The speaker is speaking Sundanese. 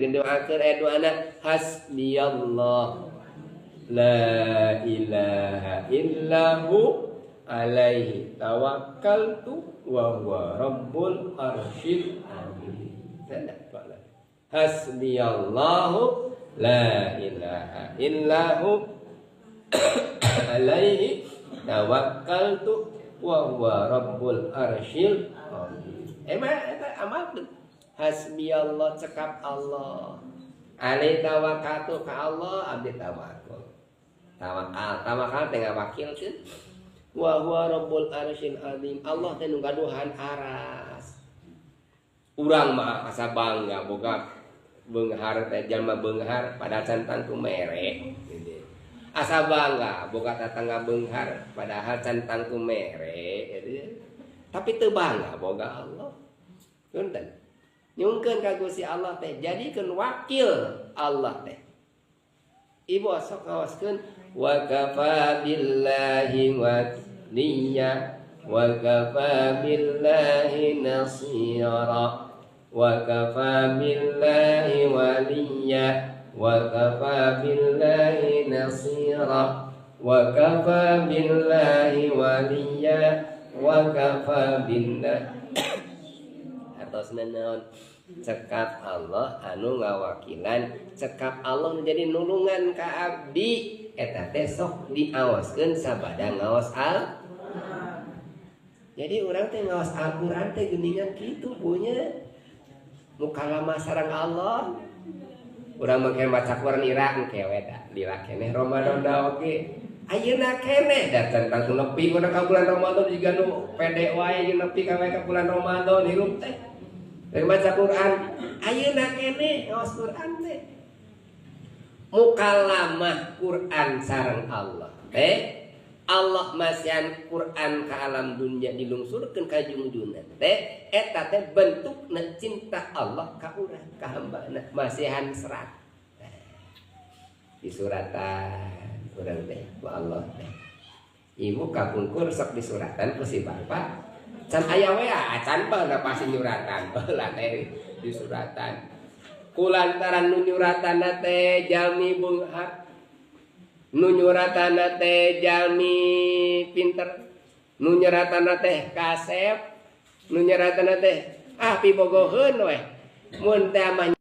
Dikeun doakeun aya doana hasbiyallah la ilaha illahu alaihi tawakkaltu wa huwa rabbul arsyil azim. Hasbiyallahu la ilaha illahu alaihi tawakkaltu wa huwa rabbul arsyil azim. Emang eta amalkeun. Hasbiyallah cekap Allah. Alaihi tawakkaltu ka Allah abdi tawakal. Tawakal, tawakal teh ngawakilkeun. Wa huwa rabbul arsyil azim. Allah teh nu gaduhan aras. Urang mah asa bangga boga beunghar teh jalma beunghar padahal can tangtu mere. Asa bangga boga tatangga beunghar padahal can tangtu mere. Tapi teu bangga boga Allah. Punten. Nyungkeun ka Gusti Allah teh jadikeun wakil Allah teh. Ibu sok ngawaskeun wa kafa billahi waliya wa kafa billahi nasira wa kafa billahi waliya wa kafa billahi nasira wa kafa billahi waliya wa kafa billahi. Artosna naon? Cekap Allah anu ngawakilan, cekap Allah nu jadi nulungan ka abdi. Eta teh sok diawaskeun sabada ngaos al. Jadi urang teh ngaos Al-Qur'an teh geuningan kitu punya mukalamah sareng Allah. Urang mah maca Quran ira engke we da lila keneh Ramadan da oge. Ayeuna keneh da tentang nepi kana ka bulan Ramadan jiga nu pede wae jeung nepi ka we ka bulan Ramadan hirup teh. Dari maca Quran ayeuna keneh ngaos Quran teh. Mukalamah Quran sareng Allah teh Allah masihan Quran ke alam dunia dilungsurkeun ka jungjunan teh eta teh bentukna cinta Allah ka urang ka hambana masihan serat disuratan urang teh ku Allah teh. Ibu kapungkur sok disuratan ku si bapak can aya we acan baheula pasti nyuratan baheula teh disuratan kulantaran nu nyuratan teh jalmi beunghar nu nyuratana teh jalmi pinter nu nyuratana teh kasep nu nyuratana teh ah pibogoheun we mun teh mah.